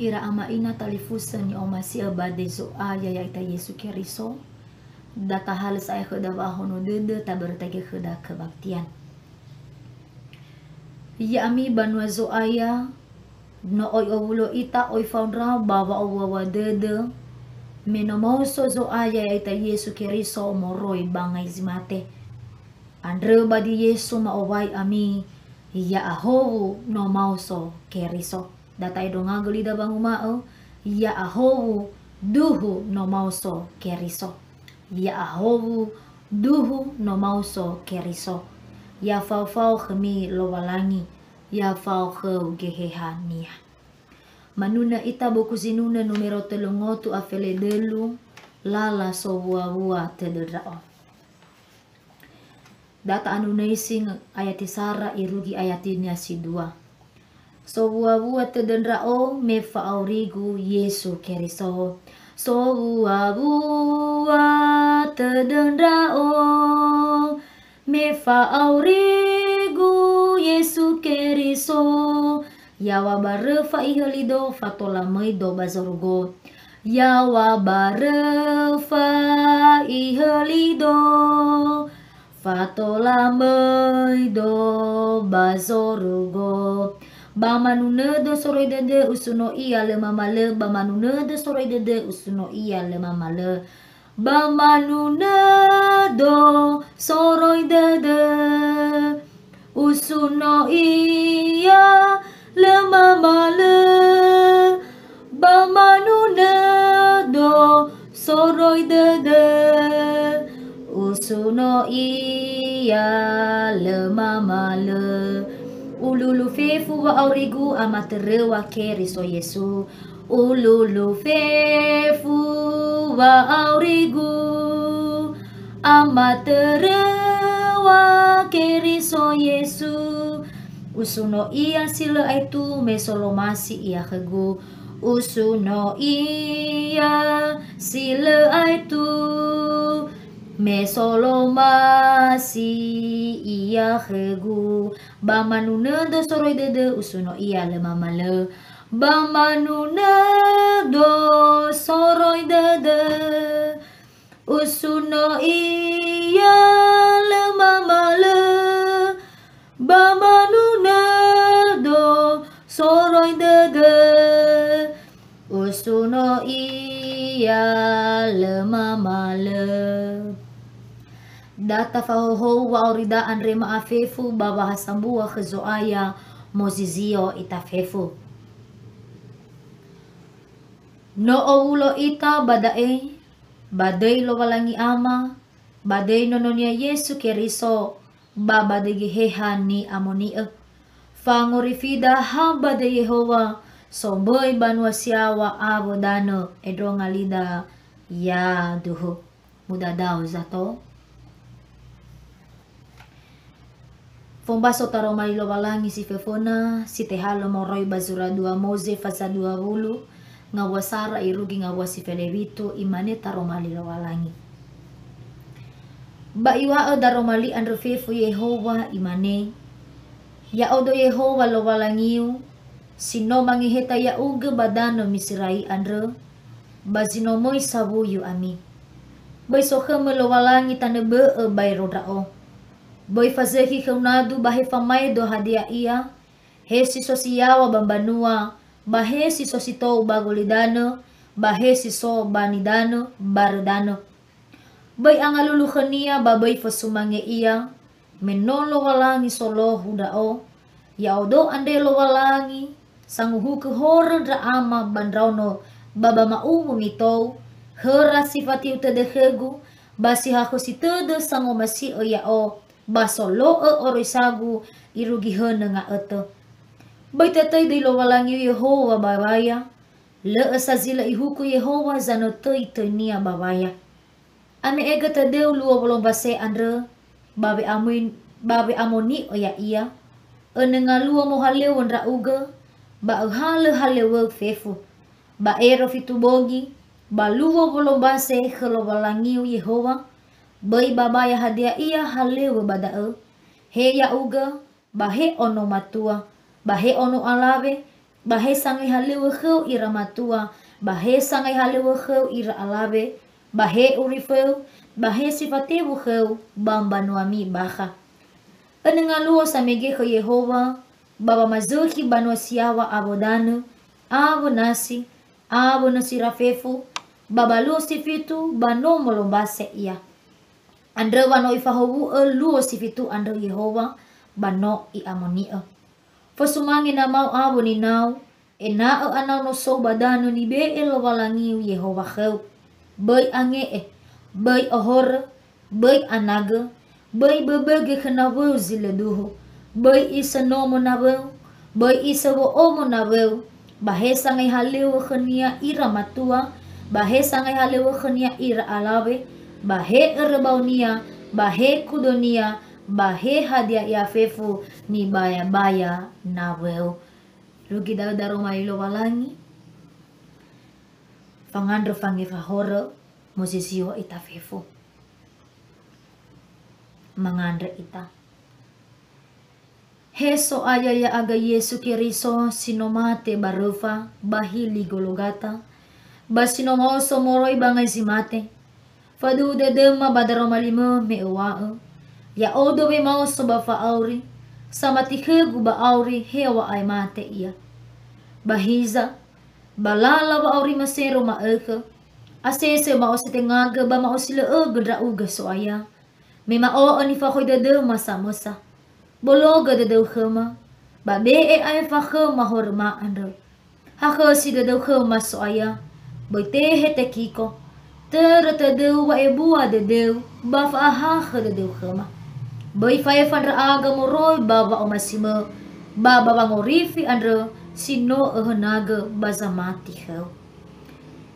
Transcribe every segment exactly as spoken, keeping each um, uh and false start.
Ira ama ina talifusö ni'omasi'ö ba döi Zo'aya ya'ita Yesu Keriso, da tahalö sa'ae khöda wa'ahono dödö tabörötaigö khöda kebaktian. Ya'ami banua Zo'aya, no oi owulo ita, oi fao ndrao ba wa'owuawua dödö, me no maoso Zo'aya ya'ita Yesu Keriso moroi ba ngai zi mate. Andrö ba di Yesu ma'owai ami, ya'ahowu no maoso Keriso. Da ta'edongagö li'da wanguma'ö, ya'ahowu duhu no maoso Keriso. Ya'ahowu duhu no maoso Keriso. Ya fao-fao khömi Lowalangi, ya fao khöu Geheha-Nia. Manunö ita buku Zinunö numero tölu ngotu a fele dölu, lala sowuawua tödö ndra'o. Da ta'anunöisi ayati sara irugi ayatinia si dua. Sowuawua tödö ndra'o me fa'aurigu Yesu Keriso. Sowuawua tödö ndra'o me fa'aurigu Yesu Keriso. Yaŵa ba röfa ihölido, fatola möido ba zorugo. Yaŵa ba röfa ihölido, fatola möido ba zorugo. Ba manunödo soroi dödö, usuno ia lö mamalö. Ba manunödo soroi dödö, usuno ia lö mamalö. Ba manunödo soroi dödö, usuno ia lö mamalö. Ba manunödo soroi dödö, usuno ia lö mamalö. Ululu fefu wa'aurigu amatöröŵa Keriso Yesu. Ululu fefu wa'aurigu, amatöröŵa Keriso Yesu. Usuno ia si lö aetu, me solomasi ia khögu. Usuno ia si lö aetu, me solomasi ia khögu. Ba manunödo soroi dödö, usuno ia lö mamalö. Ba manunödo soroi dödö, usuno ia lö mamalö. Ba manunödo soroi dödö, usuno ia lö mamalö. Da tafahohou wa'aurida andre ma'a fefu ba wa ha sambua khö Zo'aya, mozizio ita fefu. No owulo ita ba da'e, ba döi Lowalangi Ama, ba döi Nono-Nia Yesu Keriso, ba ba döi Geheha Ni'amoni'ö. Fangorifida ha ba döi Yehowa, somböi banua si yaŵa awö danö, endronga lida yaduhu. Mudadao zato. Fombaso taroma li Lowalangi si föföna, si tehalö moroi ba zura dua Moze faza dua wulu, ngawua sara irugi ngawua si fele witu, imane taroma li Lowalangi. Ba iŵa'ö daroma li andrö fefu Yehowa, imane, Ya'odo Yehowa Lowalangiu, si no mangeheta ya'ugö ba danö Miserai andrö, ba zi no möi sawuyu ami. Böi sokhömö Lowalangi tanö bö'ö baero ndra'o. Böi fazökhi khöu nadu ba he famaedo hadia ia, he si so si yaŵa ba mbanua, ba he si so si tou ba gulidanö, ba he si so ba nidanö, barö danö. Böi angalulu khönia ba böi fösumange ia, me no Lowalangi solohou ndra'o, ya'odo andre Lowalangi, sanguhugö horö ndra ama ba ndraono ba ba ma'uwu mitou, höra si fatiu tödö khögu, ba si hakhösi tödö sangomasi'ö ya'o, ba solo'ö oroisagu irugi hönö nga'ötö. Böi tötöi döi Lowalangiu Yehowa ba waya, lö'ö sa zi lö ihuku Yehowa zanötöi töinia ba waya. Ame'egö tödöu luo wolombase andrö, ba we'amöi-, ba we'amoni'ö ya'ia, önö ngaluo mohalöŵö ndra'ugö, ba öhalö halöŵöu fefu. Ba ero fitu bogi, ba luo wolombase khö Lowalangiu Yehowa, böi babaya hadia ia halöŵö ba da'ö, he ya'ugö, ba he ono matua, ba he ono alawe, Ba he sangai halöŵö khöu ira matua, ba he sangai halöŵö khöu ira alawe, ba he uriföu, ba he si fatewu khöu ba mbanuami bakha. Önö ngaluo samege khö Yehowa, ba wamazökhi banua si yaŵa awö danö, awö nasi, awö nösi ra fefu, ba ba luo si fitu ba no molombase ia. Andrö wa no ifahowu'ö luo si fitu andrö Yehowa, ba no i'amoni'ö. Fosumange namau awö ninau, ena'ö anau no sou ba danö nibe'e Lowalangiu Yehowa khöu. Böi ange'e, böi ohorö, böi anagö, böi böbögö khö nawöu zi lö duhu, böi isö nomo nawöu, böi isö wo'omo nawöu, ba he sangai halöŵö khönia ira matua, ba he sangai halöŵö khönia ira alawe, ba he örö baonia, ba he kudonia, ba he hadia ia fefu nibaya-baya nawöu. Rugi da'ö daroma li Lowalangi, fangandrö fangefa horö, mozizio ita fefu. Mangandrö ita. He So'aya ya'aga Yesu Keriso si no mate ba röfa ba hili Gologata, ba si no maoso moroi ba ngai zi mate. Faduhu dödöma ba daroma limö me öŵa'ö, Ya'odo wemaoso ba fa'auri, samati khögu ba auri heŵa'ae mate ia. Ba hiza, ba lala wa'aurima sero ma'ökhö, asese ma'ositengagö ba ma'osilö'ögö ndra'ugö So'aya, me ma'o'ö nifakhoi dödöma samösa. Bologö dödöu khöma, ba be'e aefa khöma horöma andrö. Hakhösi dödöu khöma So'aya, böi tehe Tekiko. Törö tödöu wa'ebua dödöu, ba fa'ahakhö dödöu khöma. Böi fa'efa ndra'aga moroi ba wa'omasimö, ba ba wangorifi andrö si no öhönagö ba zamati khöu.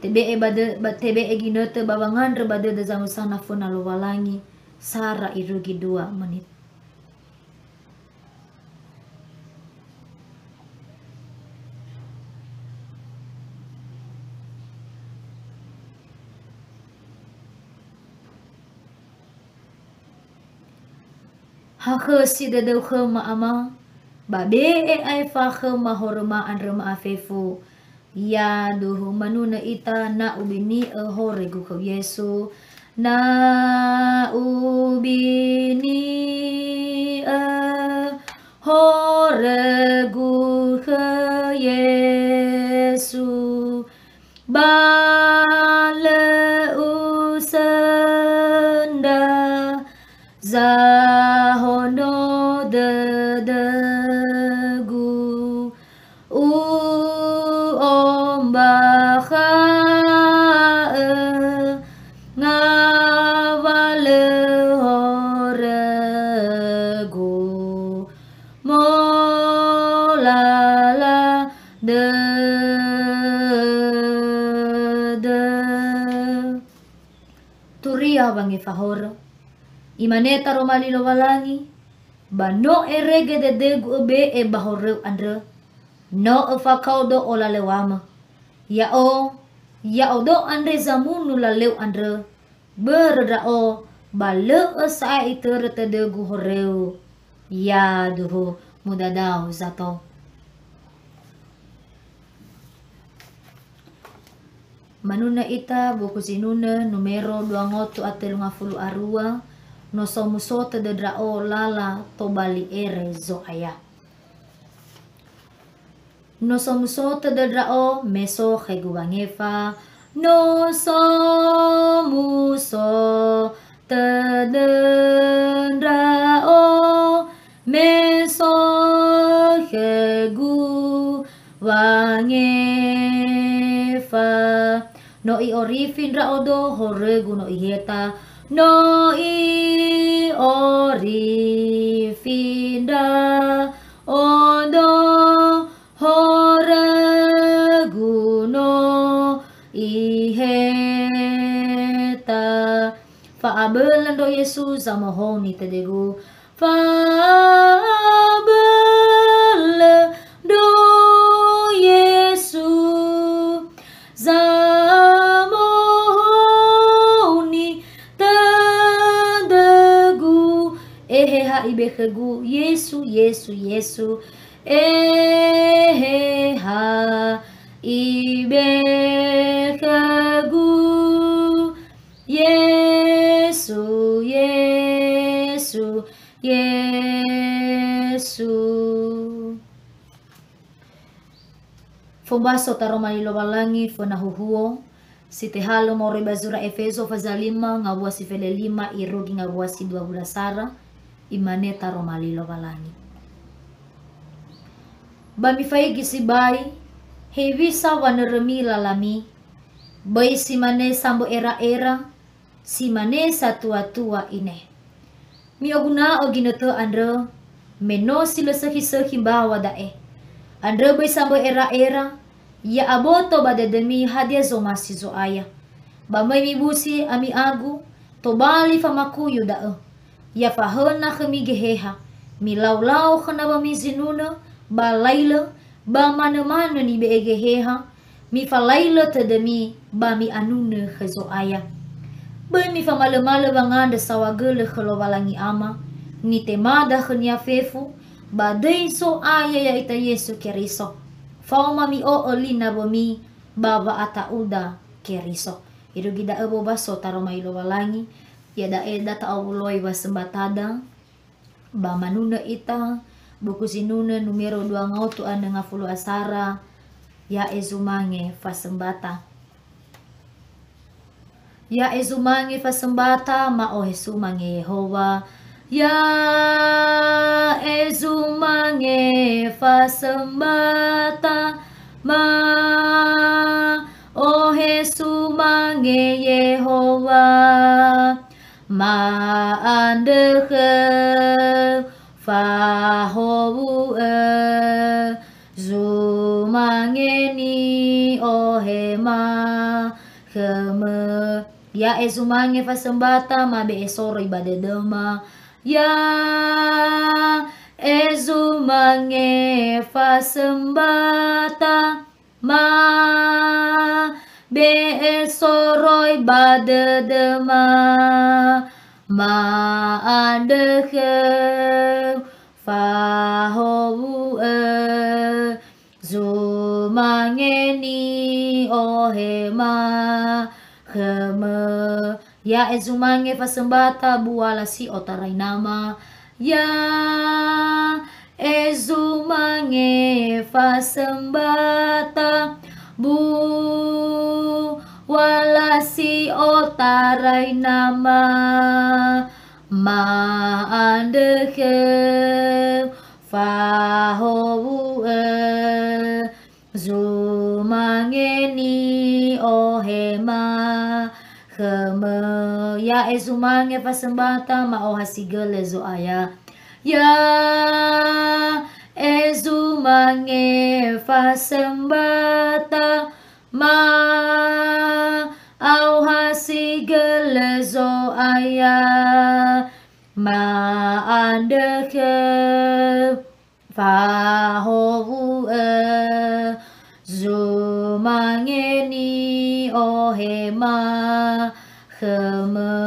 Tebe'e ba dö-, ba, tebe'e ginötö ba wangandrö ba dödö zamösana föna Lowalangi, sara irugi dua menit. Hakhösi dödöu khöma Ama, ba be'e aefa khöma horöma andrö ma'afefu. Yaduhu manunö ita na ubini'ö horögu khö Yesu. Na ubini'ö horögu khö Yesu, ba lö usöndra zahono dödögu. U'ombakha'ö ngawalö horögu, molala dödö. Turia wangefa horö. Imane taroma li Lowalangi, ba no erege dödögu öbe'e ba horöu andrö, no öfakaodo olalöwamö. Ya'o, ya'odo andre zamunu lalöu andrö, börö ndra'o, ba lö'ö sa'ae itörö tödögu horöu. Yaduhu, mudadao zato. Manunö ita buku zinunö numero dua ngotu a telu ngafulu a rua, no so muso tödö ndra'o lala tobali ere Zo'aya. No so muso tödö ndra'o me so khögu wangefa, no so muso tödö ndra'o me so khögu wangefa. No i'orifi ndra'odo horögu no iheta. No i'orifi ndra'odo horögu no iheta. Fa'abölö ndro Yesu zamohoni tödögu. Fa'abölö ndro Yesu zamohoni tödögu. Eheha ibe khögu Yesu, Yesu, Yesu. Eheha ibe'e khögu, Yesu, Yesu, Yesu. Fombaso taroma li Lowalangi föna huhuo, si tehalö moroi ba zura Efeso faza lima ngawua si fele lima irugi ngawua si dua wulu dasara, imane taroma li Lowalangi. Ba mifaigi sibai, hewisa wanörömi lalami, böi si mane sambö era'era, si mane satua-tua ine. Mi'oguna'ö ginötö andrö, me no si lö sökhi-sökhi mbaw̃a da'e. Andrö böi sambö era'era, ya aboto ba dödömi hadia zomasi Zo'aya. Ba möi mibusi ami agu, tobali famakuyu da'ö. Ya fahöna khömi Geheha, milau-lau khö nawömi zinunö, ba lailö, ba manö-manö nibe'e Geheha, mifalailö tödömi ba mi'anunö khö Zo'aya. Böi mifamalö-malö wangandrö saohagölö khö Lowalangi Ama, nitemada khö-Nia fefu, ba döi Zo'aya ya'ita Yesu Keriso. Faoma mi'o'ö li nawömi ba wa'ata'uda Keriso. Irugi da'ö wombaso taroma li Lowalangi, iada'e da ta'owuloi wasömbatada, ba manunö ita, buku zinunö numero dua ngaotu a nö ngafulu asara, Ya'e zumange fasömbata. Ya'e zumange fasömbata, ma'ohe sumange Yehowa. Ya'e zumange fasömbata, ma'ohe sumange Yehowa. Ma'andrö khöu, fahowu'ö, zumange ni'ohema khömö. Ya'e zumange fasömbata, mabe'e soroi ba dödöma. Ya'e zumange fasömbata, mabe'e soroi ba dödöma, ma'andrö khöu, fahowu'ö, zumange ni'ohema khömö. Ya'e zumange fasömbata, buala si otarai nama. Ya'e zumange fasömbata, buala si otarai nama. Ma'andrö khöu, fahowu'ö, zumange ni'ohema khömö. Ya'e zumange fasömbata, ma'ohasigölö Zo'aya. Ya'e zumange fasömbata, ma'ohasigölö Zo'aya. Ma'andrö khöu, fahowu'ö, zumange ni'ohema khömö.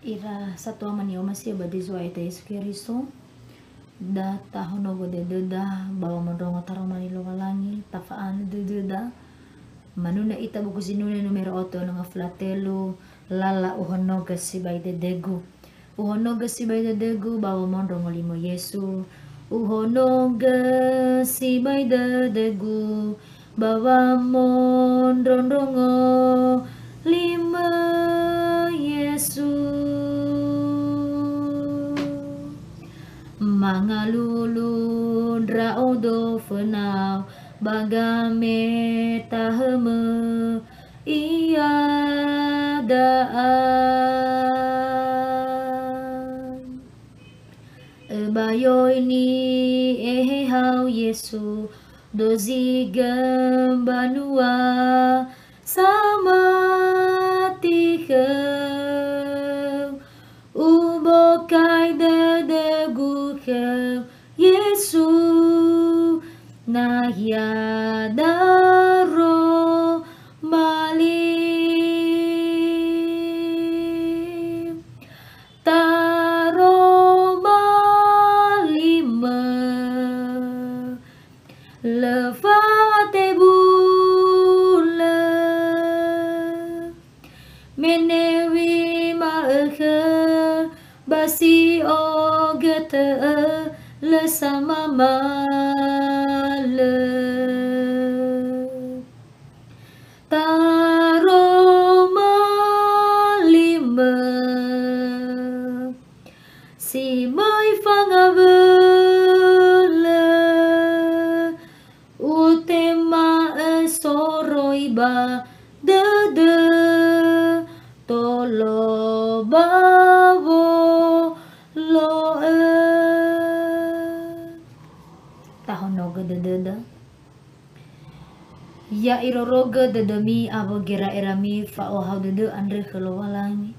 Ira satua mani'omasi'ö ba döi Zo'aya ita Yesu Keriso, da tahonogö dödöda ba wamondrongo taroma li Lowalangi, tafa'anö dödöda. Manunö ita buku zinunö numero otu ono ngafulu a telu, lala uhonogö sibai dödögu. Uhonogö sibai dödögu ba wamondrongo limö Yesu. Uhonogö sibai dödögu ba wamondrondrongo limö Yesu. Mangalulu ndra'odo fönau ba gametahömö iada'a. Öbayoi ni'ehehau Yesu, dozigö mbanua samati khöu. Ubokai dödögu khöu Yesu, nahia daroma li. Lö fa'atebulö, menewi ma'ökhö, ba si ogötö'ö lö samamalö. Taroma limö, si möi fangawölö, utema'ö soroi ba dödö, tolo ba wolo'ö. Tahonogö dödöda. Ya irorogö dödömi awö gera'erami fa'ohahau dödö andrö khö Lowalangi,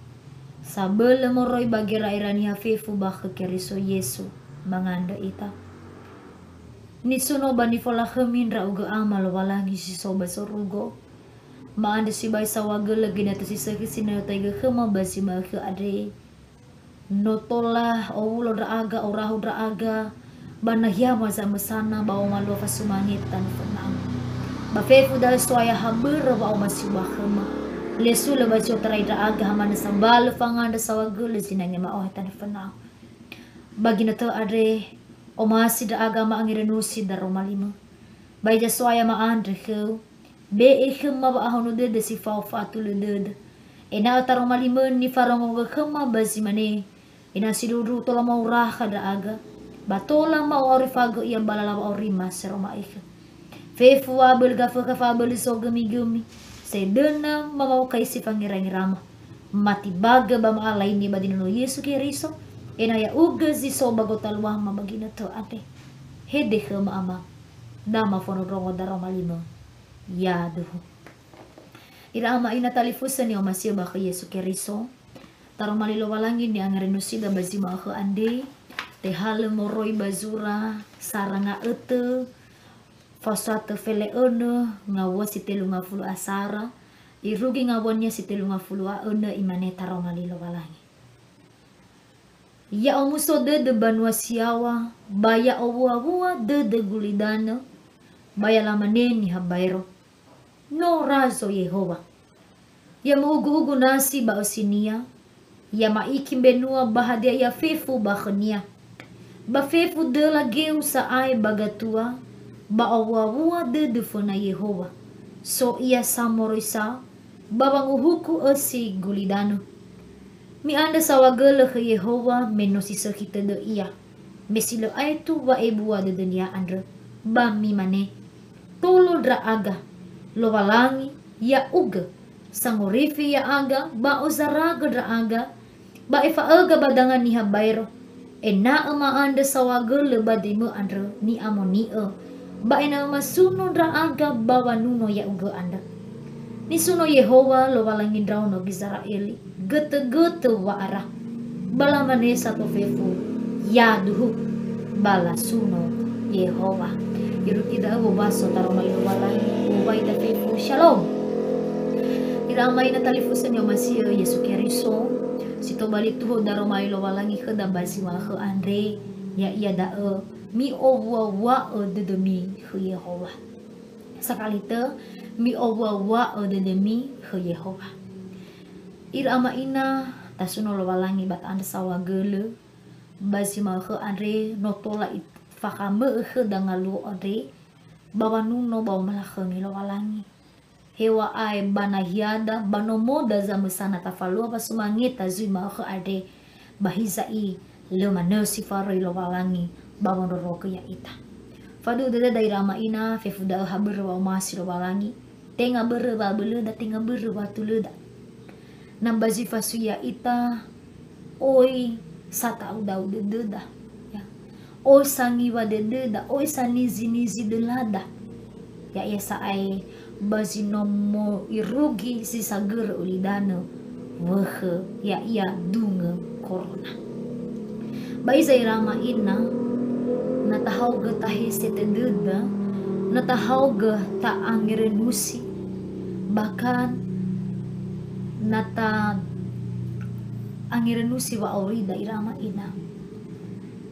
sabölö moroi ba gera'era niha fefu ba khö Keriso Yesu, mangandrö ita. Nisuno ba nifolakhömi ndra'ugö Ama Lowalangi si so ba zorugo. Ma'andrö sibai saohagölö ginatö si sökhi si no i'otaigö khöma ba zi ma'ökhö andre. No tola owulo ndra'aga, orahu ndra'aga, ba nahiama zamösana ba omalua fasumangeta tanö fönau. Ba fefu da'ö So'aya ha börö wa'omasi'ö ba khöma. Lö sulö ba zi otarai ndra'aga, ha manö sambalö fangandrö saohagölö zinangea ma'ohe tanö fönau. Ba ginötö andre, omasi ndra'aga ma'angerönusi daroma limö. Ba hiza So'aya ma'andrö khöu, be'e khöma wa'ahono dödö si fao fa'atulö dödö, ena'ö taroma limö nifarongogö khöma ba zi mane, ena'ö sindruhundruhu tola ma'orakha ndra'aga, ba tola ma'o'aurifagö ia ba lala wa'aurima si aroma'ekhe. Fefu wa'abölö gafökha fa'abölö zogömigömi, sedöna mamaukai si fangerangera ma. Matibagö ba ma'alaini ba zi nono Yesu Keriso, ena'ö ya'ugö zi so ba gotaluama ba ginötö andre. Hede khöma Ama, da mafondrondrongo daroma limö. Yaduhu. Ira ama ina talifusö ni'omasi'ö ba khö Yesu Keriso, taroma li Lowalangi ni'angerönusida ba zi ma'ökhö andre, tehalö moroi ba zura sara nga'ötö, faoso atö fele'önö ngawua si telu ngafulu asara, irugi ngawuania si telu ngafulu a'önö, imane taroma li Lowalangi. Ya'omuso dödö banua si yaŵa, ba ya'owuawua dödö gulidanö, ba ya lamane niha baero, "No razo Yehowa." Ya mu'ugu'ugu nasi ba ösinia, ya ma'iki mbenua ba hadia ia fefu ba khönia. Ba fefu döla geu sa'ae ba gatua, ba owuawua dödö föna Yehowa. So ia samoroisa ba wanguhuku ösi gulidanö. Mi'andrö saohagölö khö Yehowa me no si sökhi tödö ia. Me si lö aetu wa'ebua dödönia andrö, ba mimane, "Tolo ndra'aga, Lowalangi, ya'ugö, sangorifi ya'aga ba ozaragö ndra'aga, ba efa'öga ba danga niha baero, ena'ö ma'andrö saohagölö ba döimö andrö ni'amoni'ö, ba ena'ö masuno ndra'aga ba wanuno ya'ugö andrö." Nisuno Yehowa, Lowalangi ndraono Gizera'eli, götögötö wa'ara. Ba lamane sato fefu, "Yaduhu," ba lasuno Yehowa. Irugi da'ö wobaso taroma li Lowalangi, wowaida fefu, Shalom. Ira ama ina talifusö ni'omasi'ö Yesu Keriso, si tobali tuho daroma li Lowalangi khöda ba zi ma'ökhö andre, ya'ia da'ö, mi'owuawua'ö dödömi khö Yehowa. Sakali tö, mi'owuawua'ö dödömi khö Yehowa. Ira ama ina, tasuno Lowalangi ba ta'andrö saohagölö, ba zi ma'ökhö andre no tola ifakhamö'ö khöda ngaluo andre, ba wanuno ba womalakhömi Lowalangi. Heŵa'ae ba nahiada, ba nomoda zamösana tafalua ba sumangeta zui ma'ökhö andre, ba hiza i lö manö si faröi Lowalangi ba wondrorogö ya'ita. Faduhu dödöda ira ama ina, fefu da'ö ha börö wa'omasi Lowalangi, tenga börö wa'abölöda, tenga börö wa'atulöda. Na ba zi fasui ya'ita, oi sata'uda'u dödöda, ya. Oi sangiwa dödöda, oi sanizi-nizi dölada. Ya'ia sa'ae ba zi nomo irugi si sagörö ulidanö wökhö, ya'ia dungö korona. Ba hiza ira ama ina, na tahaogö tahese tödöda, na tahaogö ta'angerönusi, bahkan na ta'angerönusi wa'aurida ira ama ina.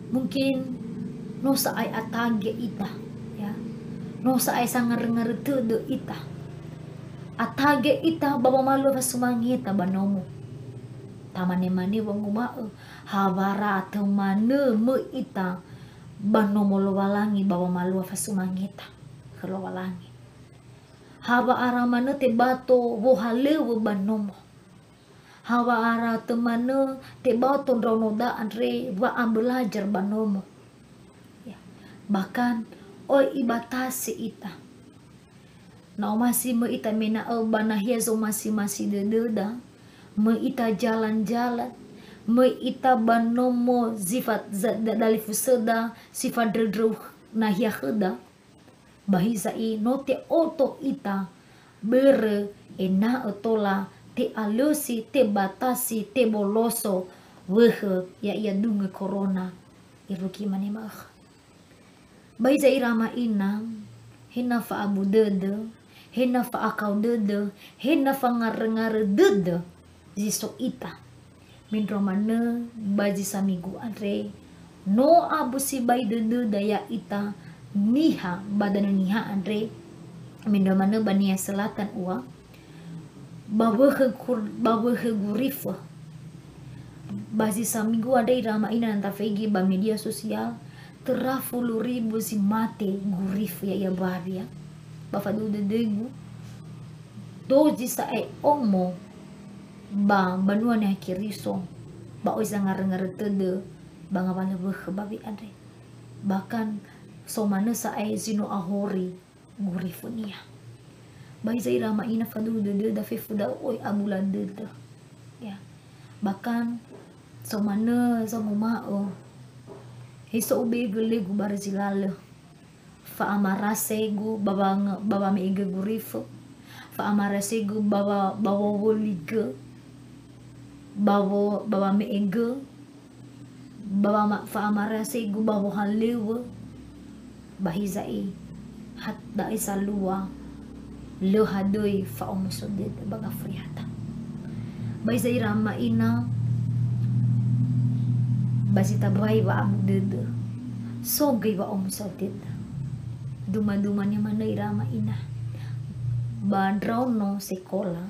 Mungkin no sa'ae atage ita, ya. No sa'ae sangarö-ngarö tödö ita. Atage ita ba wamalua fasumangeta ba nomo. Tamane-mane wanguma'ö, hawara atö manö möi ita ba nomo Lowalangi ba wamalua fasumangeta khö Lowalangi. Hawa'ara manö tebato wohalöŵö ba nomo. Hawa'ara atö manö tebato ndraonoda andre wa'abelajar ba nomo. Ya. Bahkan, oi ibatasi ita. Na omasi möi ita mena'ö ba nahia zomasi-masi dödöda, möi ita jalan-jalan, möi ita ba nomo zi fa-, za-, da-, dalifusöda si fandröndröu nahia khöda, ba hiza'i no te'oto ita, börö ena'ö tola te'alösi, tebatasi, teboloso wökhö ya'ia dungö korona, irugi mane ma'ökhö. Ba hiza ira ama ina, he na fa'abu dödö, he na fa'akao dödö, he na fangarö-ngarö dödö zi so ita. Mendrua manö ba zi samigu andre, no abu sibai dödöda ya'ita niha ba danö niha andre, mendrua manö ba Nia Selatan ua, ba wökhö gur-, ba wökhö gurifö. Ba zi samigu andre ira ama ina na tafaigi ba media sosial, töra fulu ribu zi mate gurifö ya'ia bawi, ya. Ba faduhu dödögu, dozi sa'ae omo ba mbanua Niha Keriso, ba oi sangarö-ngarö tödö ba ngawalö wökhö bawi andre. Bahkan so manö sa'ae zi no ahori gurifönia. Ba hiza ira ama ina faduhu dödöda fefu da'ö oi abula dödö. Ya. Bahkan so manö zanguma'ö, he so ubewö legu barö zi lalö. Fa'amarasegu ba wange-, ba wame'egö gurifö. Fa'amarasegu ba wa-, ba wowoligö. Ba wo-, ba wame'egö. Ba wama-, fa'amarasegu ba wohalöŵö, ba hiza'i, hat-, da'e salua, lö hadöi fa'omuso dödö ba gafuriata. Ba hiza ira ama ina, ba zi tabai wa'abu dödö, so göi wa'omuso dödö. Duma-dumania manö ira ama ina, ba ndraono sekola,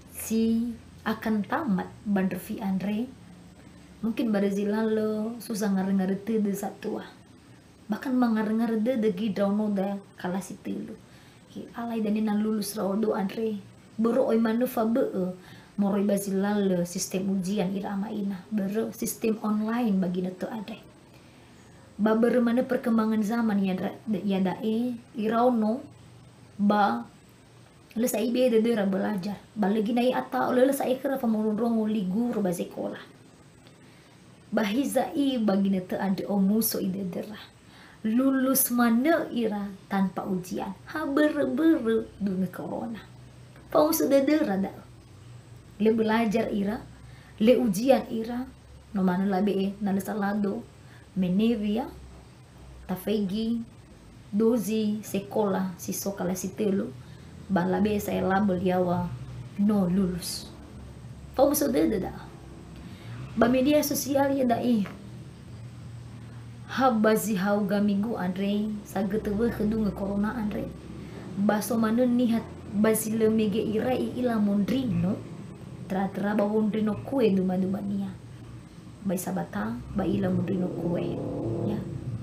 si akan tamat ba ndröfi andre, mungkin barö zi lalö so sangarö-ngarö tödö satua. Bahkan mangarö-ngarö dödö göi ndraonoda kalasi tölu. He alai dania na lulus ndraodo andre. Börö oi manö fabö'ö moroi ba zi lalö sistem ujian ira ama ina. Börö sistem online ba ginötö andre. Ba börö manö perkembangan zaman ia ndra-, ia da'e, iraono ba lö sa'ae ibe'e dödöra belajar. Ba lö göi na i'ata'u, lö, lö sa'ae khöra famondrondrongo li guru ba sekola. Ba hiza'i ba ginötö andre omuso i dödöra. Lulus manö ira tanpa ujian. Ha börö-börö dungö korona. Fa'omuso dödöra da'ö. Lö belajar ira, lö ujian ira, no manö labe'e na lö salado, menewia, tafaigi dozi sekola si so kalasi tölu, ba labe'e sa'ae label yaŵa no lulus. Fa'omuso dödö da'ö. Ba media sosial ia da'e. Ha ba zi hauga minggu andre, sagötö wökhö dungö korona andre. Ba so manö niha ba zi lö mege ira i'ila mondrino, töra-töra ba wondrino kue duma-dumania. Ba isabata, ba i'ila mondrino kue. Ya,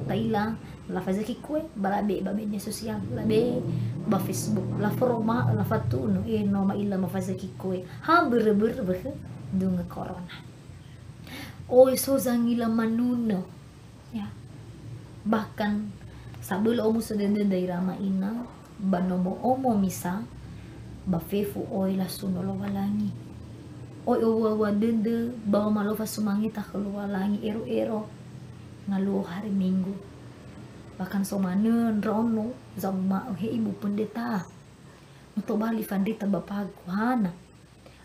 ta'ila, lafazökhi kue, ba labe'e ba media sosial, labe'e ba Facebook, laforoma'ö, lafatunö, e, no ma'ila mafazökhi kue. Ha börö-börö wökhö dungö korona. Oi so zangila manunö. Ya. Bahkan sabölö omuso dödöda ira ama ina, ba nomo omo misa, ba fefu oi lasuno Lowalangi. Oi owua-wua dödö ba wamalofa sumangeta khö Lowalangi ero-ero ngaluo hari Minggu. Bahkan so manö ndraono zamuma'ö, "He Ibu Pendeta, no tobali fandrita ba pagu, hana?"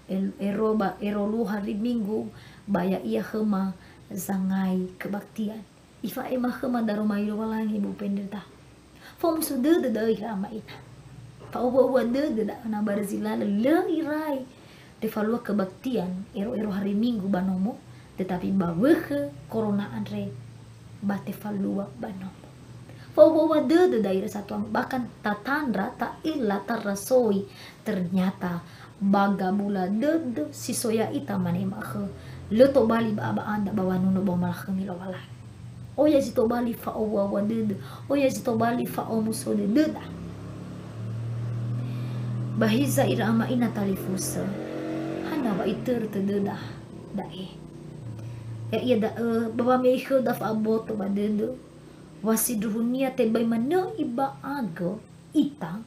El-, ero ba, ero luo hari Minggu, ba ya'ia khöma zangai kebaktian. Ifa'ema khöma daroma Lowalangi Ibu Pendeta. Fa'omuso dödö da'ö ira ama ina. Fa'owua-wua dödö da'ö na barö zi lalö lö irai tefalua kebaktian ero-ero hari Minggu ba nomo, tetapi ba wökhö korona andre ba tefalua ba nomo. Fa'owa-owa dödö da'ira satuama, bahkan tatandra, ta'ila, tarasoi, ternyata ba gabula dödö si so ya'ita mane ma'ökhö, lö tobali ba aba'anda ba wanuno ba omalakhömi Lowalangi. Oya zi tobali fa'owa-owa dödö, oya zi tobali fa'omuso dödöda. Ba hiza ira ama ina talifusö, hana wa itörö tödöda da'e? Ya'ia da'ö ba wame'e khöda fa'aboto ba dödö, wa sindruhunia tebai manö iba'agö ita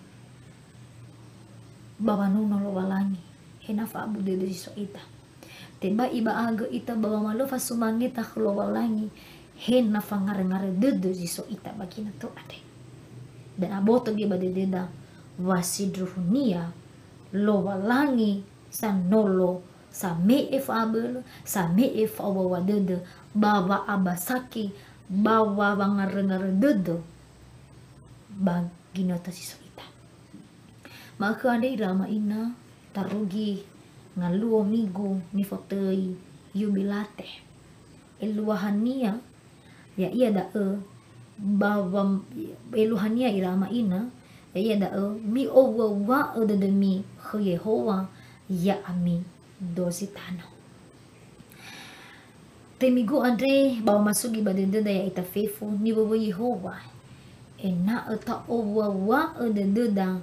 ba wanuno Lowalangi, he na fa'abu dödö zi so ita. Tebai iba'agö ita ba wamalö fasumangeta khö Lowalangi, he na fangarö-ngarö dödö zi so ita ba ginötö andre. Dan aboto göi ba dödöda wa sindruhunia Lowalangi sanolo, same'e fa'abölö, same'e fa'owa-owa dödö, ba wa'abasaki, ba wa-, wangarö-ngarö dödö ba ginötö si so ita. Ma'ökhö andre ira ama ina, tarugi ngaluo migu nifotöi Yubilate. Eluahania, ya'ia da'ö, ba wa-, eluahania ira ama ina, ya'ia da'ö, mi'owua-wua'ö dödömi khö Yehowa, ya'ami dozi tanö. Töi migu andre ba wamasugi ba dödöda ya'ita fefu niwöwöi Yehowa, ena'ö ta'owua-wua'ö dödöda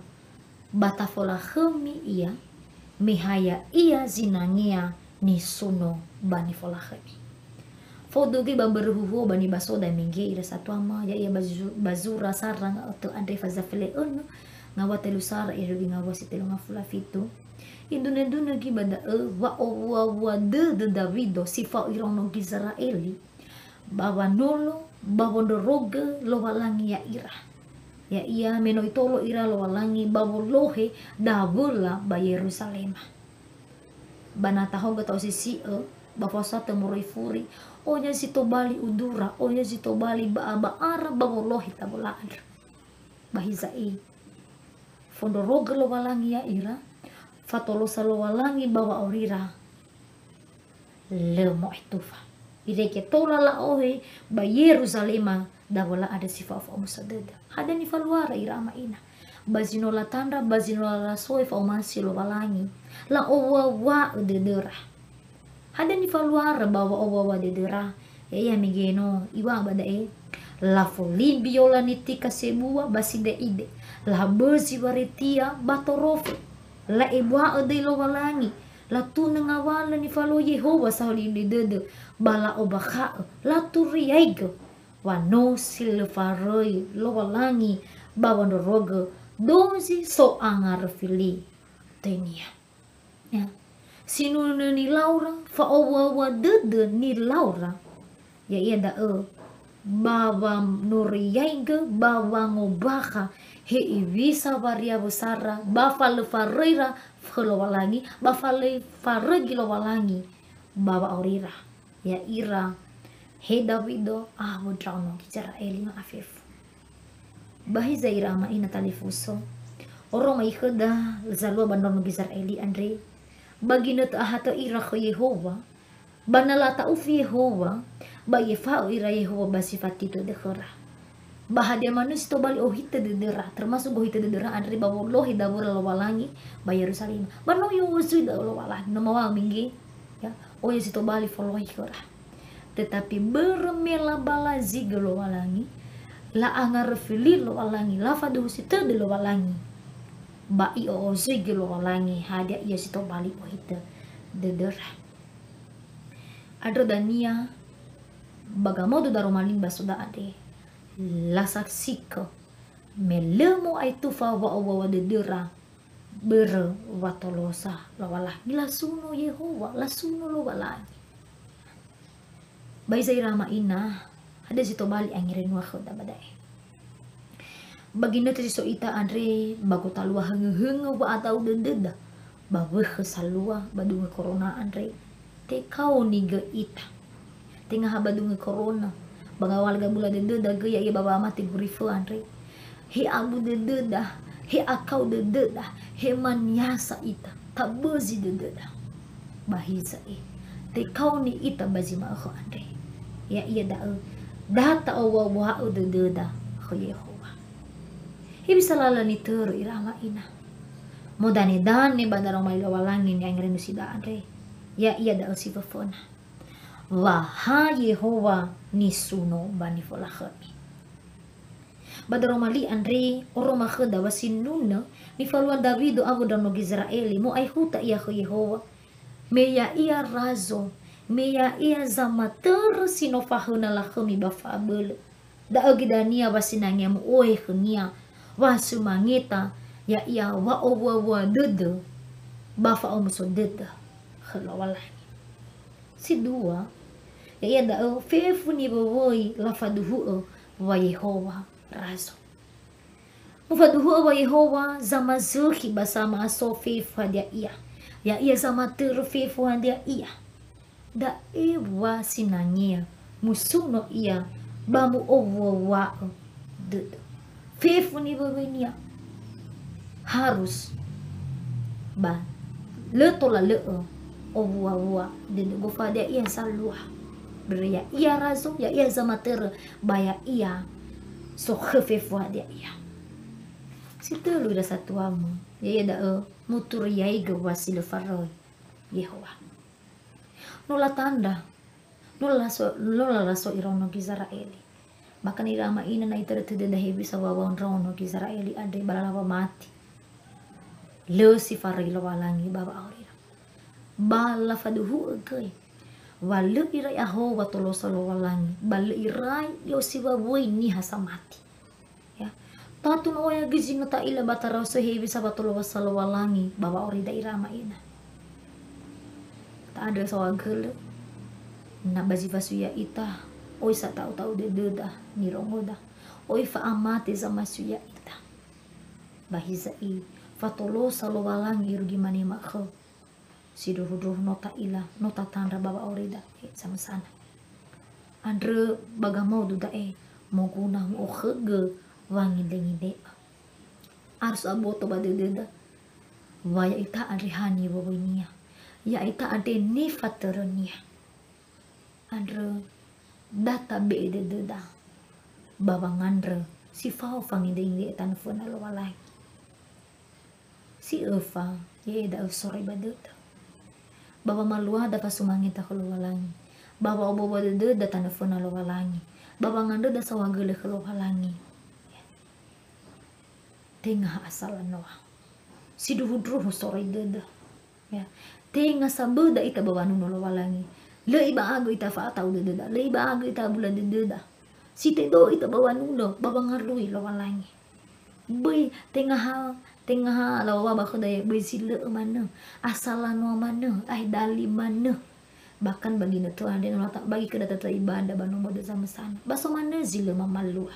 ba tafolakhömi ia, me ha ya'ia zinangea nisuno ba nifolakhömi. Faudu göi ba mbörö huhuo ba nibasoda mege ira satuama, ya'ia ba zu-, ba zura sara nga'ötö andre faza fele önö, ngawa tölu sara irugi ngawa si tölu ngafulu a fitu. Idunö-dunö göi ba da'ö wa'owua-wua dödö Dawido si fao iraono Gizera'eli, ba wanolo, ba wondrorogö Lowalangi ya'ira. Ya'ia me no itolo ira Lowalangi ba wolohe dawöla ba Yeruzalema. Ba na tahogö ta'osisi'ö, ba faosatö moroi furi, oya zi tobali udura, oya zi tobali ba'a-ba'ara ba wolohe dawöla andrö. Ba hiza'i, fondrorogö Lowalangi ya'ira, fatolosa Lowalangi ba wa'aurira, lö mo'aetufa. Irege tola la'ohe ba Yeruzalema dawöla andrö si fao fa'omuso dödö. Hadia nifaluara ira ama ina? Ba zi no latandra, ba zi no lalasohe fa'omasi Lowalangi, la'owua-wua'ö dödöra. Hadia nifaluara ba wa'owua-wua dödöra? Ya'ia mege no iŵa'ö ba da'e, lafolimbi yola nitika sebua ba side'ide, labözi waretia ba torofe, la'ebua'ö döi Lowalangi, latunö ngawalö nifalua Yehowa saholimbi dödö, ba la'ombakha'ö, laturiaigö, wa no si lö faröi Lowalangi ba wondrorogö dozi so angaröfili töinia. Ya. Sinunö nilaura, fa'owua-wua dödö nilaura, ya'ia da'ö ba wanoriaigö, ba wangombakha, he iŵisa wariawö sara, ba fa lö faröira khö Lowalangi, ba fa lö faröi Lowalangi ba wa'aurira. Ya'ira he Dawido awö ndraono Gizera'eli ma'afefu. Ba hiza ira ama ina talifusö, oroma ikhöda zalua ba ndraono Gizera'eli andre, ba ginötö ahatö ira khö Yehowa, ba na lata'ufi Yehowa, ba i'efa'ö ira Yehowa ba si fatitö dökhöra. Ba hadia manö si tobali ohitö dödöra, termasuk gohitö dödöra andre ba wolohe dawöla Lowalangi ba Yeruzalema. Ba no i'o'ozöi da'ö Lowalangi, no mawa'ö mege, ya, oya zi tobali folohe khöra. Tetapi börö me labalazigö Lowalangi, la'angaröfili Lowalangi, lafaduhusi tödö Lowalangi, ba i'o'ozöigö Lowalangi hadia ia si tobali ohitö dödöra. Andrö dania ba gamodo daroma li nibasoda andre, lasaksikö me lö mo'aetufa wa'owua-wua dödöra börö wa tolosa Lowalangi, lasuno Yehowa, lasuno Lowalangi. Ba hiza ira ama ina, hadia zi tobali angerönua khöda ba da'e? Ba ginötö si so ita andre, ba gotalua höngö-höngö wa'ata'u dödöda, ba wökhö salua ba dunö korona andre, tekaoni gö ita. Tenga ha ba dunö korona, ba ngawalö gabula dödöda gö ya'ia ba wamate gurifö andre. He abu dödöda, he akau dödöda, he maniasa ita, tabözi dödöda. Ba hiza e, tekaoni ita ba zi ma'ökhö andre. Ya'ia da'ö, da ta'owua-wua'ö dödöda khö Yehowa. Hewisa lala nitörö ira ama ina? Modanedane ba daroma li Lowalangi ni'angerenu sida'a andre, ya'ia da'ö si föföna. Wa ha Yehowa nisuno ba nifolakhömi. Ba daroma li andre, oroma khöda wa sinunö nifalua Dawido awö ndraono Gizera'eli, mo'aihuta ia khö Yehowa, me ya'ia razo, me ya'ia zamatörö si no fahöna lakhömi ba fa'abölö. Da'ö göi-dania wa sinangea mu'ohe khönia, wa sumangeta, ya'ia wa'owua-wua dödö, ba fa'omuso dödö khö Lowalangi. Si dua, ya'ia da'ö fefu niwöwöi lafaduhu'ö wa Yehowa razo. Mufaduhu'ö wa Yehowa zamazökhi ba sama'aso fefu hadia ia. Ya'ia zamatörö fefu hadia ia. Da'e wa sinangea musuno ia ba mu'owua-wua'ö dödö. Fefu niwöwöinia harus ba lö tola lö'ö owua-wua dödö gofa hadia ia zalua. Börö ya'ia razo, ya'ia zamatörö, ba ya'ia sokhö fefu hadia ia. Si tölu ira satuamö, ya'ia da'ö muturiaigö wa si lö faröi Yehowa. No latandra, no lalaso, no lalaso iraono Gizera'eli. Bahkan ira ama ina na itörö tödöda hewisa wawao ndraono Gizera'eli andre ba lala wamati. Lö si faröi Lowalangi ba wa'aurira. Ba lafaduhu'ö göi wa lö irai ahowa tolosa Lowalangi, ba lö irai i'osiwawöi niha samati. Ya. Tatu no oya göi zi no ta'ila ba tarausö hewisa wa tolosa Lowalangi ba wa'aurida ira ama ina. Ta'andrö saohagölö, na ba zi fasui ya'ita, oi sata'u-ta'u dödöda nirongoda, oi fa'amate zamasui ya'ita. Ba hiza'i, fatolosa Lowalangi irugi mane ma'ökhö. Sindruhundruhu no ta'ila, no tatandra ba wa'aurida, he, zamösana. Andrö ba gamodu da'e moguna mu'okhögö wangindenginde'ö. Arus aboto ba dödöda, wa ya'ita andre ha niwöwöinia, ya'ita andre nifatörönia. Andrö da tabe'e dödöda ba wangandrö si fao fangindenginde'ö tanö föna Lowalangi. Si öfa, ya'ia da'ö soroi ba dödö. Ba wamaluada fasumangeta khö Lowalangi. Ba wa'obowa dödöda tanö föna Lowalangi. Ba wangandröda saohagölö khö Lowalangi. Tenga ha asala noa. Sindruhundruhu soroi dödö. Ya. Tenga saböda ita ba wanuno Lowalangi. Lö iba'agö ita fa'ata'u dödöda. Lö iba'agö ita abula dödöda. Si tedo ita ba wanuno, ba wangalui Lowalangi. Böi tenga ha, tenga ha lawawa ba khöda ya, böi zi lö'ö manö, asala noa manö, ae dali manö. Bahkan ba ginötö andre no lata-, bagi khöda tötö ibada ba nomo dödö zamösana. Ba so manö zi lö mamalua.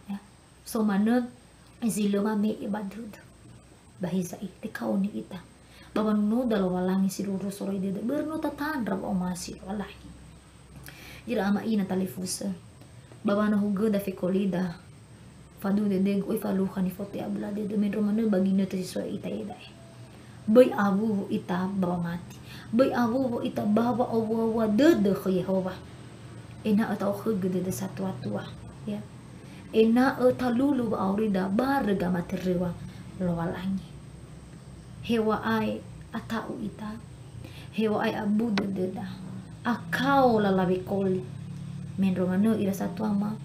Ya. So manö zi lö mame'e ba dödö. Ba hiza'i, tekaoni ita. Ba wanunoda Lowalangi sindruhundruhu soroi dödö, börö no tatandra wa'omasi Lowalangi. Ira ama ina talifusö. Ba wanohugöda fekolida. Faduhu dödögu, oi falukha nifotöi abula dödö, mendrua manö ba ginötö si so ita ya'e da'e. Böi awuwu ita ba wamati. Böi awuwu ita ba wa'owua-wua dödö khö Yehowa. Ena'ö ta'okhögö dödö satua-tua, ya. Ena'ö talulu wa'aurida barö gamatöröŵa Lowalangi. Heŵa'ae ata'u ita, heŵa'ae abu dödöda, akao lala wekoli. Mendrua manö ira satuama,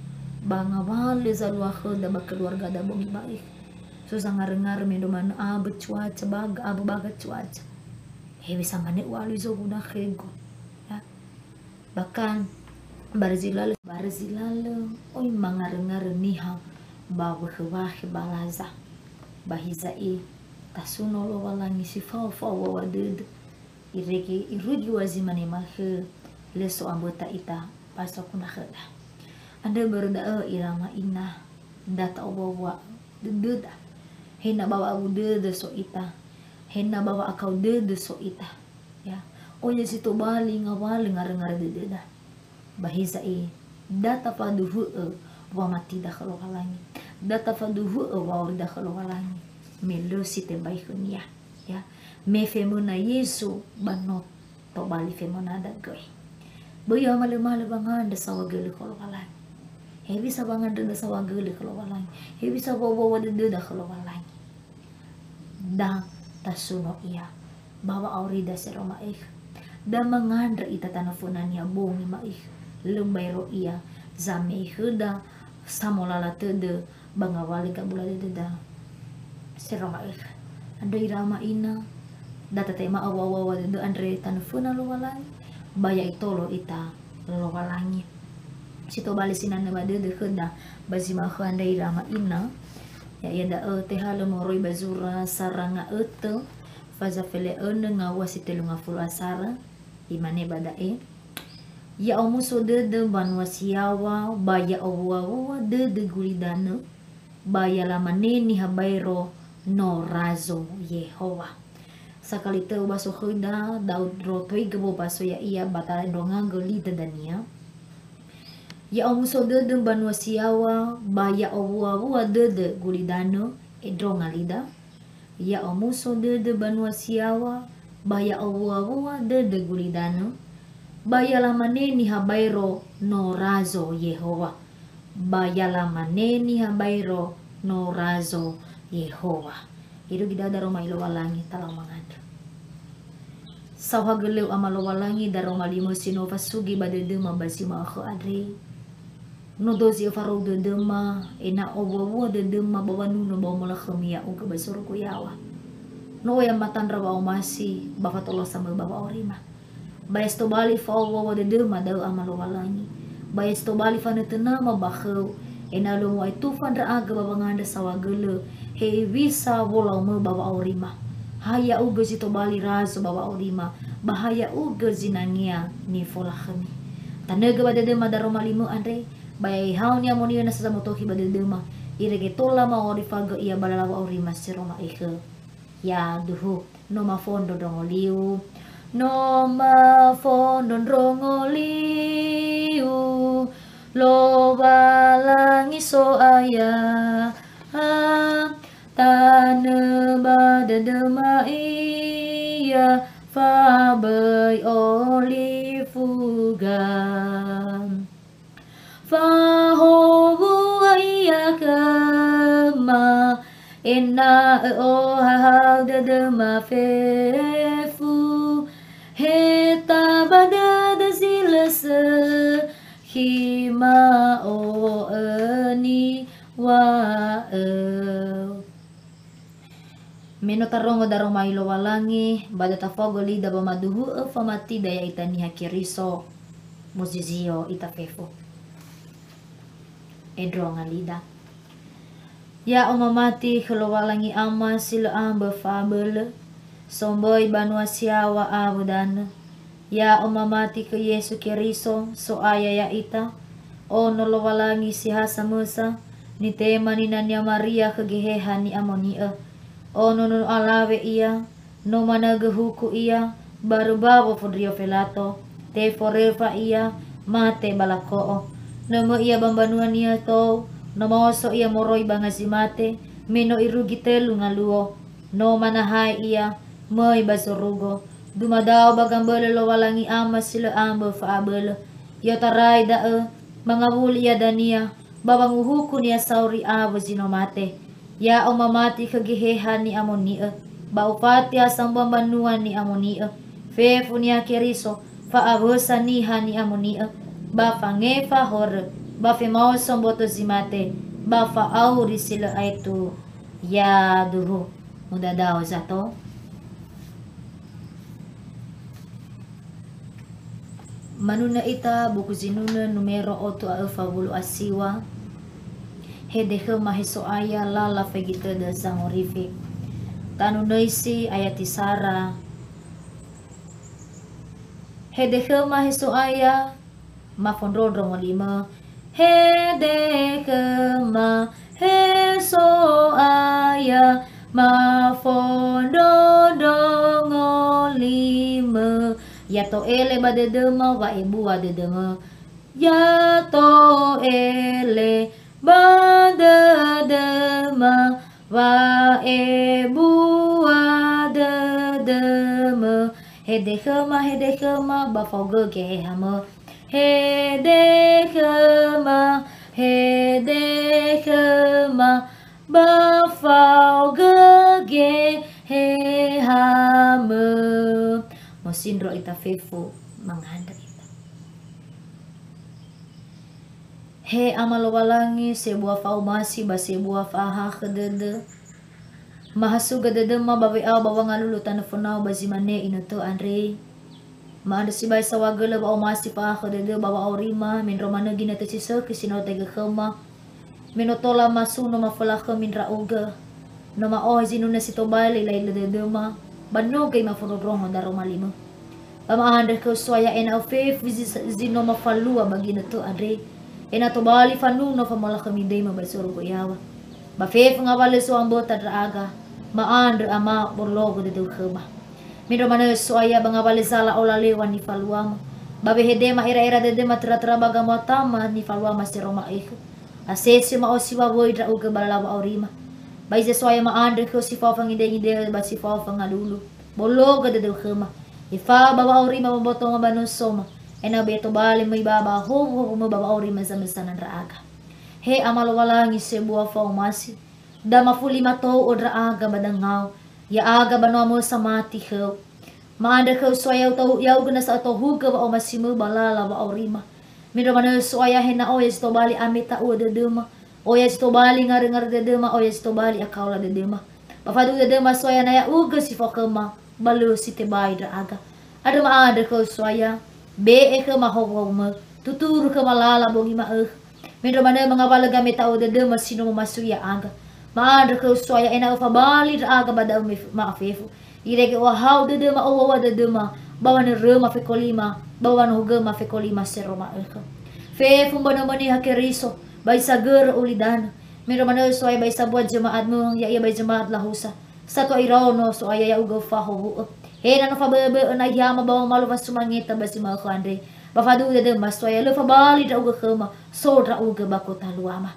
ba ngawalö zalua khöda ba keluargada bongi ba'e. So zangarö-ngarö mendrua manö abö cuaca baga, abö baga cuaca. Hewisa manö u'alui zoguna khögu. Ya. Bahkan, barö zi lalö, barö zi lalö, oi mangarö-ngarö niha ba wökhö-wökhö balaza. Ba hiza'i, tasuno Lowalangi si fao-fao wa'owua dödö. Irege irugi wa zi mane mahö, lö so amböta ita, ba so guna khöda. Andrö börö da'ö ira ama ina, da ta'owua-wua dödöda. He na ba wa'abu dödö so ita. He na ba wa'akao dödö so ita. Ya. Oya zi tobali ngawalö ngarö-ngarö dödöda. Ba hiza'i, da tafaduhu'ö wamatida khö Lowalangi. Da tafaduhu'ö wa'aurida khö Lowalangi. Me lö si tebai khönia. Ya. Me femöna Yesu ba no tobali femönada göi. Böi amalö-malö wangandrö saohagölö khö Lowalangi. Hewisa wangandröda saohagölö khö Lowalangi. Hewisa wowuawa dödöda khö Lowalangi. Da tasuno ia ba wa'aurida si no ma'ökhö. Da mangandrö ita tanö föna-Nia bongi ma'ökhö. Lö baero ia zame'e khöda samolala tödö ba ngawalö gabula dödöda si no ma'ökhö. Andrö ira ama ina, da tatema wowuawa dödö andre tanö föna Lowalangi, ba ya'itolo ita Lowalangi. Si tobali sinanö ba dödö khöda ba zi ma'ökhö andre ira ama ina, ya'ia da'ö tehalö moroi ba zura Sara Nga'ötö, faza fele önö ngawua si telu ngafulu asara, imane ba da'e, Ya'omuso dödö mbanua si yaŵa, ba ya'owuawua dödö gulidanö, ba ya lamane niha baero, "No Razo Yehowa." Sakali tö ubaso khöda, da'ö ndrotoigö wobaso ya'ia ba ta'endrongagö li dödönia. Ya'omuso dödö mbanua si yaŵa, ba ya'owuawua dödö gulidanö, endronga lida. Ya'omuso dödö mbanua si yaŵa, ba ya'owuawua dödö gulidanö, ba ya lamane niha baero, "No Razo Yehowa." Ba ya lamane niha baero, "No Razo Yehowa." Irugi da'ö daroma Lowalangi, talau mangandrö. Saohagölö Ama Lowalangi, daroma limö si no fasugi ba dödöma ba zi ma'ökhö andre. No dozi öfarou dödöma, ena'ö owuawua dödöma ba wanunö ba omolakhömi ya'ugö ba zorugo yaŵa. No oya matandra wa'omasi, ba fatolosa mö ba wa'aurima. Ba ya si tobali fa'owuawua dödöma da'ö Ama Lowalangi. Ba ya si tobali fanötönama ba khöu, ena'ö lö mu'aetufa ndra'aga ba wangandrö saohagölö, hewisa wolaumö ba wa'aurima. Ha ya'ugö zi tobali razo ba wa'aurima, ba ha ya'ugö zinangea nifolakhömi. Tanögö ba dödöma daroma limö andre, ba ya ihao ni'amoni'ö nasa zamotokhi ba dödöma, irege tola ma'orifa gö ia ba lala wa'aurima si no ma'ökhö. Yaduhu, no mafondro ndrongo liu. No mafondro ndrongo liu, Lowalangi So'aya. Tanö ba dödöma ia, faböi olifuga. Fahowua ia khöma, ena'ö ohahau dödöma fefu. Heta ba dödö zi lö sökhi ma'o'ö niŵa'ö. Me no tarongo daroma Lowalangi, ba da tafaogö lida ba maduhu'ö famatida ya'ita niha Keriso, muzizio ita fefu. Endronga lida. Ya'o mamati khö Lowalangi Ama si lö ambö fa'abölö, somböi banua si yaŵa awö danö. Ya'o mamati khö Yesu Keriso, So'aya ya'ita, Ono Lowalangi si ha samösa, nitema ninania Maria khö Geheha Ni'amoni'ö. Ono no alawe ia, no manaögö huku ia, barö mbawo fondrio Felato, teforöfa ia, mate ba lako'o. Nömö ia ba mbanuania tou, no maoso ia moroi ba ngazi mate, me no irugi tölu ngaluo. No manahae ia, möi ba zorugo. Dumadao ba gambölö Lowalangi Ama si lö ambö fa'abölö. I'otarai da'ö, mangawuli ia dania, ba wanguhuku niha sauri awö zi no mate. Ya'o mamati khö Geheha Ni'amoni'ö, ba ufati ha sambua mbanua Ni'amoni'ö, fefu niha Keriso, fa'awösa niha Ni'amoni'ö, ba fangefa horö, ba femaoso mboto zi mate, ba fa'auri si lö aetu. Yaduhu, mudadao zato. Manunö ita buku Zinunö numero otu a öfa wulu a siwa. Hede khöma he So'aya, lala faigi tödö sangorifi. Tanö nöisi ayati sara. Hede khöma he So'aya, mafondrondro molimö. Hede khöma he So'aya, mafondrondro ngolimö. Ya to'ele ba dödöma wa'ebua dödömö. Ya to'ele ba dödöma wa'ebua dödömö. Hede khöma, hede khöma, ba faogö Gehehamö. Hede khöma, Hede khöma ba fao göge he hamö. Mosindro ita fefu mangandrö ita. He Ama Lowalangi, sebua fa'omasi ba sebua fa'ahakhö dödö. Mahasugö dödöma ba we'ao ba wangalulu tanö fönau ba zi mane inötö andre. Ma'andrö sibai saohagölö wa'omasi fa'ahakhö dödö ba wa'aurima, mendrua manö ginötö si sökhi si no tehegö khöma. Me no tola masuno maföla khömi ndra'ugö. No ma'ohe zinunö si tobali lailö dödöma, ba no göi mafondrondrongo daroma limö. Ba ma'andrö khöu So'aya ena'ö fefu zi, zi no mafalua ba ginötö andre, ena'ö tobali fanuno famolakhömi döimö ba zorugo yaŵa. Ba fefu ngawalö so'amböta ndra'aga, ma'andrö Ama bologö dödöu khöma. Mendrua manö So'aya ba ngawalö zala olalöŵa nifaluama, ba wehedema era'era dödöma töra-töra ba gamuatama nifaluama seroma ökhö. Asese ma'osiwa wöi ndra'ugö ba lala wa'aurima. Ba ize So'aya ma'andrö khöu si fao fangindengindeo ba si fao fangalulu. Bologö dödöu khöma. Efao ba wa'aurima ba mbotonga ba nosoma, ena'ö böi tobali möi ba ba howuhowumö ba wa'aurima zamösana ndra'aga. He Ama Lowalangi sebua fa'omasi, da mafuli matou'ö ndra'aga ba dangau, ya'aga ba noamö samati khöu. Ma'andrö khöu So'aya utou, ya'ugö nasa ötohugö wa'omasimö ba lala wa'aurima. Mendrua manö So'aya he na oya zi tobali ameta'u'ö dödöma, oya zi tobali ngarö-ngarö dödöma, oya zi tobali akaola dödöma. Ba faduhu dödöma So'aya na ya'ugö si fao khöma, ba lö si tebai ndra'aga. Andrö ma'andrö khöu So'aya, be'e khöma howuhowumö, tuturu khöma lala bongi ma'ökhö. Mendrua manö mangawalö gameta'u'ö dödöma si no momasui ya'aga. Ma'andrö khöu So'aya ena'ö fabali ndra'aga ba da'ö mef-, ma'afefu. Irege ohahau dödöma, owuawua dödöma, ba wanöröma fekolima, ba wanohugöma fekolima seroma ökhö. Fefu mbanö-Mö Niha Keriso, ba isagörö ulidanö. Mendrua manö So'aya ba isambua jemaatmö, ya'ia ba jemaat Lahusa. Satua iraono So'aya ya'ugö fahowu'ö. He na no fabö'öbö'ö na ihiama ba wamalu fasumangeta ba zi ma'ökhö andre. Ba faduhu dödöma So'aya lö fabali ndra'ugö khöma, so ndra'ugö ba kota luama.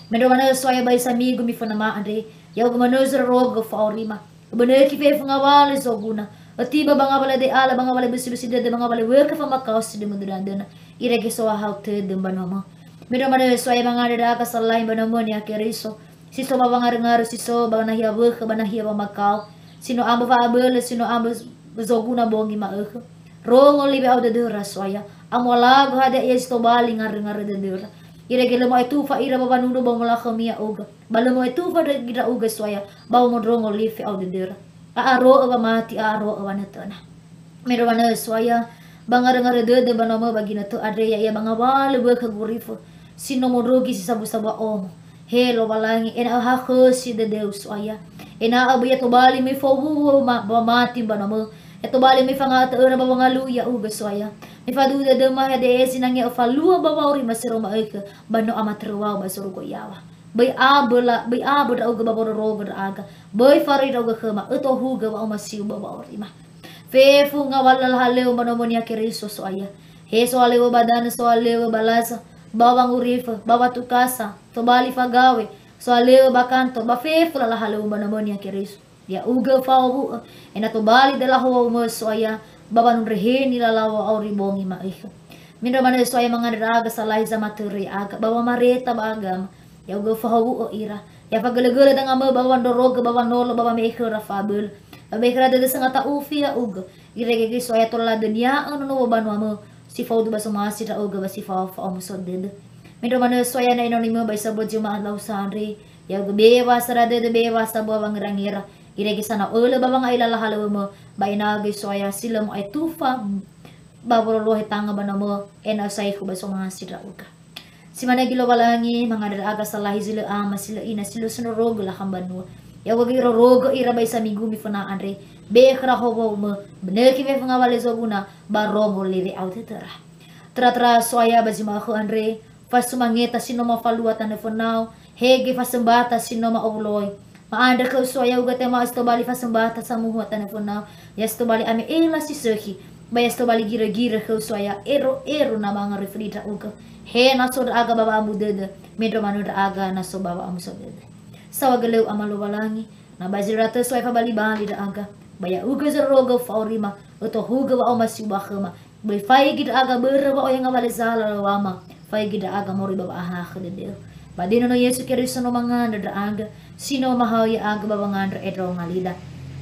Mendrua manö So'aya ba isamigu mifönama andre, ya'ugö manö zörörogö fa'aurima. Bönökhi fefu ngawalö zoguna. Ötiba ba ngawalö de'ala, ba ngawalö bösi-bösi dödö, ba ngawalö wökhö famakao si dömö dödö-dödö. Irege sohahau tödö mbanuamö. Mendrua manö So'aya mangandrö ndra'aga salahi mbanuamö Niha Keriso. Si so ba wangarö-ngarö, si so ba nahia wökhö, ba nahia wamakao. Si no ambö fa'abölö, si no ambö zoguna bongi ma'ökhö. Rongo li we'ao dödöra So'aya. Amualagö hadia ia zi tobali ngarö-ngarö dödöra. Irege lö mo'etufa ira ba wanunu ba molakhömi ya'ugö. Ba lö mo'etufa ndra'ugö So'aya, ba wamondrongo li fe'ao dödöra. A'aro'ö wamati, a'aro'ö wanötöna. Mendrua manö So'aya, ba ngarö-ngarö dödö mbanuamö ba ginötö andre ya'ia ba ngawalö wökhö gurifö, si no mondrugi si sabu-sabu omo. He Lowalangi, ena'ö hakhösi dödöu So'aya. Ena'ö böi ya tobali möi fowuwu ma-, ba wamati mbanuamö. Ya tobali möi fanga'ötö öra ba wangalui ya'ugö So'aya. Me faduhu dödöma hadia ia zinangea öfalua ba wa'aurima seroma ökhö, ba no amatöröwau ba zorugo yaŵa. Böi abö la-, böi abö ndra'ugö ba wondrorogö ndra'aga. Böi faröi ndra'ugö khöma, ötohugö wa'omasiu ba wa'aurima. Fefu ngawalö lalahalöŵö mbanuamö Niha Keriso So'aya. He sohalöŵö ba danö, sohalöŵö ba laza, ba wangurifö, ba watukasa, tobali fagawe, sohalöŵö ba kanto, ba fefu lalahalöŵö mbanuamö Niha Keriso. Ya'ugö fahowu'ö, ena'ö tobali döla howu'ö So'aya, ba wanundreheni lalaŵa wa'auri bongi ma'ökhö. Mendrua manö So'aya mangandrö ndra'aga salahi zamatörö ya'aga, ba wamareta ba agama. Ya'ugö fahowu'ö ira. Ya fagölö-gölö dangamö ba wandrorogö, ba wanolo, ba wame'e khöra fa'abölö. Ba wame'e khöra dödö sangata'ufi ya'ugö. Irege göi So'aya tola ladönia'ö nono wombanuamö. Si faudu ba zomasi ndra'ugö ba si fao fa'omuso dödö. Mendrua manö So'aya na enonimö ba isambua jemaat Lahusa andre. Ya'ugö bewasa dödö, bewasa bua wangera-ngera. Irege sanau ölö ba wanga'ila lahalöŵömö, ba ena'ö göi So'aya si lö mo'etufa ba wololohe tanga mbanuamö, ena'ö saekhu ba zomasi ndra'ugö. Si manö göi Lowalangi, mangandrö ndra'aga salahi zi lö ama, si lö ina, si lö sindrorogö lakha mbanua. Ya'ugö göi irorogö ira ba isa minggu miföna andre, be'e khöra howu'ö, bönökhi fefu ngawalö zoguna, ba rongo li we'ao dödöra. Töra-töra So'aya ba zi ma'ökhö andre, fasumangeta si no mafalua tanö fönau, hege fasömbata si no ma'owuloi. Ma'andrö khöu So'aya ya'ugö tema si tobali fasömbata samuhua tanö fönau, ya si tobali ame'ela si sökhi, ba ya si tobali girö-girö khöu So'aya ero-ero na mangaröi födi ndra'ugö. He na so ndra'aga ba wa'amu dödö, mendrua manö ndra'aga na so ba wa'amuso dödö. Saohagölöu Ama Lowalangi, na ba zi lö da'ö So'aya fabali-bali ndra'aga, ba ya'ugö zörörogö fa'aurima, ötohugö wa'omasiu ba khöma, böi faigi ndra'aga börö wa'oya ngawalö zala lawama, Faigi ndra'aga moroi ba wa'ahakhö dödöu. Ba döi Nono Yesu Keriso no mangandrö ndra'aga, si no mahaö ya'aga ba wangandrö endronga lida.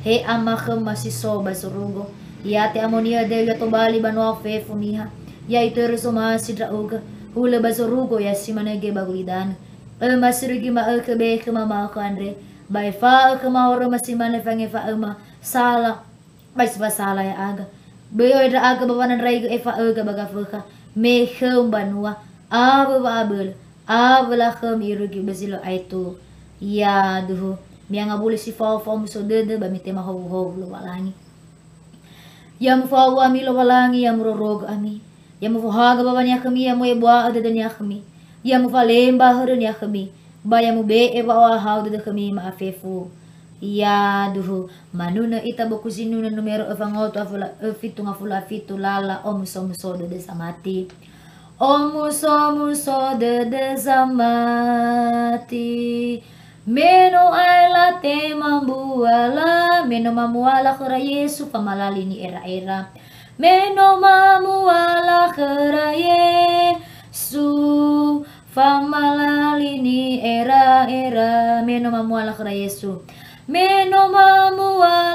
He Ama khöma si so ba zorugo, ya te'amoni'ö dödöu ya tobali banua fefu niha, ya itörö zomasi ndra'ugö, hulö ba zorugo ya si manö göi ba gulidanö. Öma si irugi ma'ökhö bekhe mamaökhö andre, ba efa'ö khöma horöma si manö fangefa'öma sala, ba si fasala ya'aga. Böi ohe ndra'aga ba wanandraigö efa'öga ba gafökha, me khöu mbanua, awö wa'abölö, awö lakhömi irugi ba zi lö aetu. Yaduhu, mi'angabuli si fao fa'omuso dödö ba mitema howuhowu Lowalangi. Ya mufao ami Lowalangi, ya murorogö ami. Ya mufohagö bawa niakhömi, ya mu'ebua dödö niakhömi. Ya mufalemba hörö niakhömi. Ba ya mube'e wa'ohahau dödökhömi ma'afefu. Yaduhu, manunö ita boku zinunö numero öfa ngotu afula, ö, fitu ngafulu a fitu lala omuso-muso dödö zamati. Omuso-muso dödö zamati. Me no ae latema mbuala, me no mamuala khöra Yesu famalali ni'era-era. Me no mamuala khöra Yesu, famalali ni'era-era. Me no mamuala khöra Yesu. Me no mamuala